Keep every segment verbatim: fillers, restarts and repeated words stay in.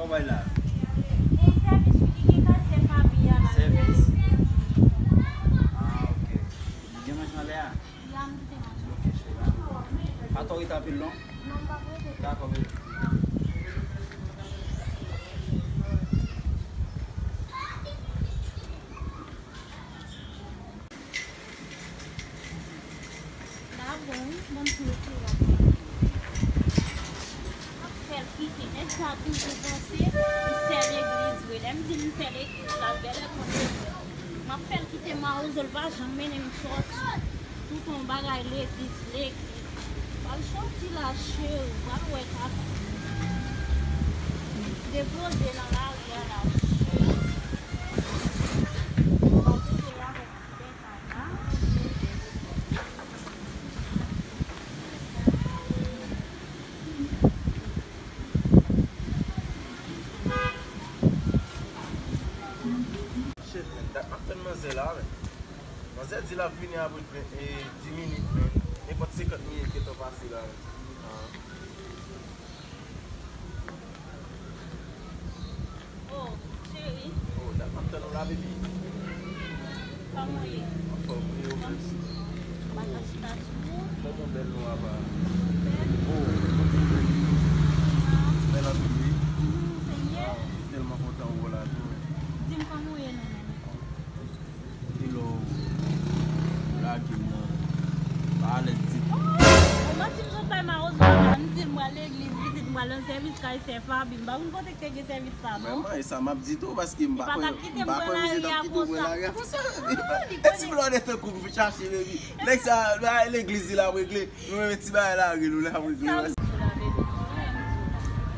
Ou bay la? Gen sèvis wi, ki gen kay sè Fabi a la. Sèvis? Ah, ok. Gen manje anlè a? Ya, m kite manje. Ok, cheri. Pa twò rete anpil non. Non, m p ap rete. Dakò, baby. La bon wi, ban m ti retire la. M ap fè l kite. Nèg sa toujou panse li sè legliz vre. Lè m di l m sè legliz, l ap genlè konn yo vre. M ap fè l kite mawozo, l pa janm mennen m sòti. Tout yon bagay legliz, legliz. Pral sòti la, cheri, pral wè kaka. Depoze nan lari a la, cheri. Pral poze la avèk ti bèkay la. Shit, man, dat m ap tann manzè la, man. Manzè di l ap vini apre ven, e, dis minit, man. Nenpòt senkant minit gentan pase la, man. Ah. Oh, cheri. Oh, dat m ap tann ou la, baby. Kòman w ye? Anfòm, wi, ou menm? Bagay chita sou ou. Kòman bèl nou ava? Bèl. Oh, bèl anpil, wi. Mhm, se vre? Ah, m tèlman kontan wè w la tou. Di m kòman w ye non, non? Kilè w lage m nan, pa alèz ditou. Ou manti, m sot bay mawozo la, m di m pral legliz, pitit, m pral nan sèvis kay sè Fabi, m pa konn kote k te gen sèvis sa non. Mwen, mwen, e sa m ap di tou, paske m pa kwè, m pa kwè misye t ap kite w pran lari a konsa. E ti blòdè tankou m chache, baby. Nèg sa, legliz li l ap regle. Nou menm ti bagay la, ri nou la, wi, ri nou.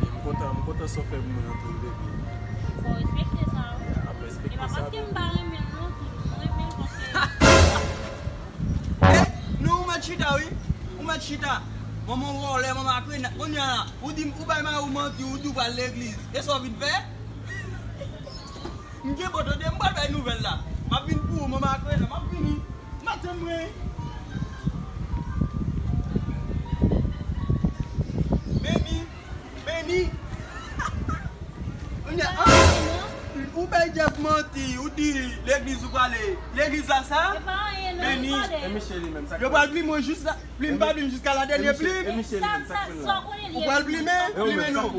E m kontan, m kontan sa w fè pou mwen an tou, wi, baby. Fò w respekte sa, wi. Ya, m respekte sa, baby. E pa paske m pa renmen l non, tou. M renmen l paske... Eh, non, ou mèt chita, wi. Ou mèt chita. Manman w vòlè, manman akrena. Kounye a la, ou di m, ou bay mari w manti, ou di w pral legliz. E sa w vin fè? M gen bon, tande, m pral bay nouvèl la. M ap vin pou ou, manman akrena, m ap vini. Maten mwen. Beni, beni. Ou bay Jeff manti, ou di legliz ou prale. Legliz la sa? Beni. E misye li menm, sa k pase? Yo pral plimen jis la. Plim pa plim jiska la dènye plim. E misye li menm, sa k pase la? Ou pral plimen? Plimen non.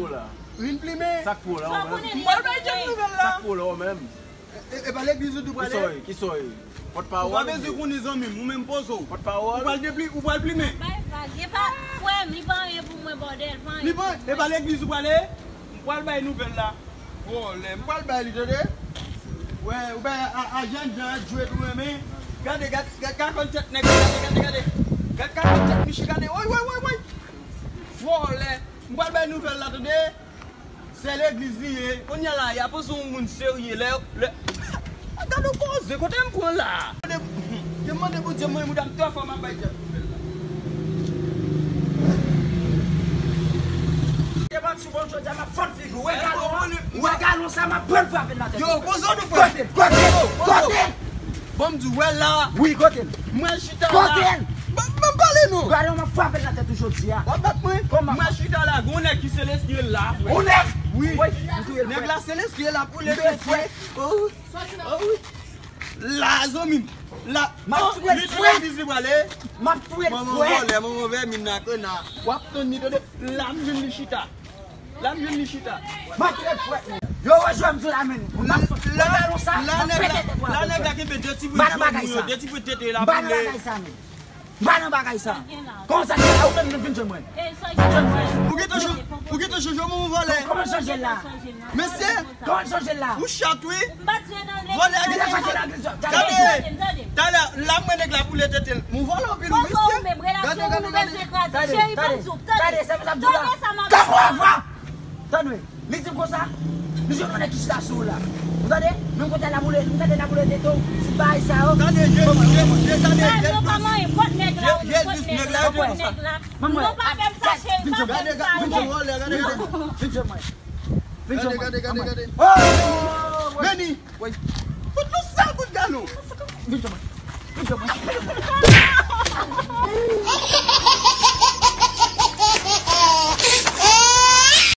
Vin plimen. Sa k pase la, ou menm? M pral bay Jeff nouvèl la. Sa k pase la, ou menm? E, e pa legliz ou di w prale? Ki sa w ye? Ki sa w ye? Pòtpawòl ou pa bezwen konnen, zanmi m, ou menm poze w. Pòtpawòl? Ou pral depli, ou pral plimen. Bay vag, e pa, frè m, li pa anyen pou mwen, bòdèl, pa anyen pou mwen. Li pa, e pa legliz ou prale? M pral bay nouvèl la. Vòlè, m pral bay li, tande? Wè, ou bay a, a, a Jannjan, Djwed ou renmen. Gade, gad, gad, gad kakòn tèt nèg la, gade, gade, gade. Gad kakòn tèt miche, gade, woy, woy, woy, woy. Vòlè, m pral bay nouvèl la, tande? Se legliz li ye. Kounye a la, y ap panse yon moun serye. Lè, lè, gade yon koze, kote m pran la? Te mande Bondye mwen, mouda m twò fò, m ap bay dyab nouvèl la. Te bat sou bon jodi a, m ap fòt figi w. Wè galon an, wè galon sa, m ap pran l frape l nan tèt. Yo, poze w nou frè. Kote l, kote l, kote l. Bon, m di w, wè la. Wi, kote l. Mwen chita la. Kote l? Ban, ban m pale non. Gade, m ap frape l nan tèt ou jodi a. W ap bat mwen? Kòman? Mwen chita la, gon nèg ki selesye la, frè. Yon nèg? Wi. Nèg la selesye la pou l tete. Oh, oh, wi. La, zanmi m. La. M ap touye l, frè. Li di legliz li prale. M ap touye l, frè. Manman vòlè, manman vèmin nan, krena. W ap tann li, tande. La, m jwenn li chita. La, m jwenn li chita. Mwen trè fwèt, men. Yo, wè jwè m di w la, men. La, la, nèg la, la, nèg la kenbe de ti bout jwè moun yo, de ti bout tete la pou li. M pa nan bagay sa, men. M pa nan bagay sa. Konsa ki la, ou menm, vin jwenn mwen. Vin jwenn mwen. Ou gentan chanje, ou gentan chanje, manman vòlè. Kòman chanje la? Mesye. Kòman chanje la? Ou chat, wi. Vòlè, gade. Gade. Talè, la, mwen nèg la boule tete l. Manman vòlè anpil, wi, mesye. Gade, gade, gade. Tande, tande, tande sa m ap di w la. Tann wè, vwa. Tann wè. Li di m konsa, li jwenn yon nèg ki chita sou ou la. Ou tande? Menm kote la boule, m tande la boule tete w, sou bagay sa yo. Tande, Jezi, Jezi, Jezi, tande, Jezi. Jezi, nèg la, Jezi, nèg la. Manman, nou pa fè m sa, cheri, pa fè m sa, non. Vin jwenn mwen. Vin jwenn mwen. Vin jwenn mwen. Gade, gade, gade, gade. Oh! Beni. Wi. Fout nou sal kout galon. Vin jwenn mwen. Vin jwenn mwen.